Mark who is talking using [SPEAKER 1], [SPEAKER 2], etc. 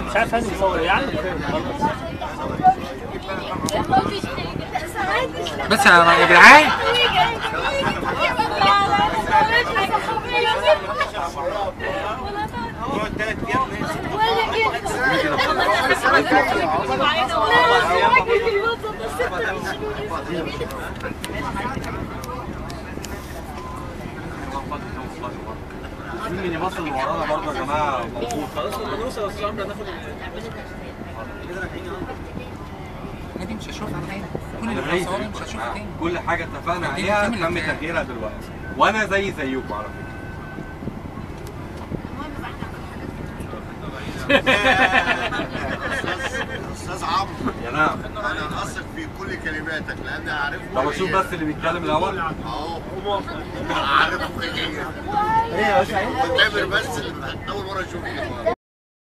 [SPEAKER 1] مش عارف هاني بيصور ايه يعني.
[SPEAKER 2] بس يا جدعان
[SPEAKER 3] في ميني باص اللي ورانا برضه يا جماعة موجود.
[SPEAKER 4] خلاص لما نوصل يا استاذ عمرو هناخد
[SPEAKER 2] دي مش هشوفها تاني. كل اللي بصورة مش هشوفها تاني.
[SPEAKER 3] كل حاجة اتفقنا عليها تم تغييرها دلوقتي، وانا زي زيكم على فكرة.
[SPEAKER 5] استاذ عمرو
[SPEAKER 3] يا نعم،
[SPEAKER 5] انا اثق في كل كلماتك لان عارفه.
[SPEAKER 3] طب اشوف بس اللي بيتكلم الاول.
[SPEAKER 5] اهو عارفه. ايه يا باشا؟ بس اول مرة اشوفه.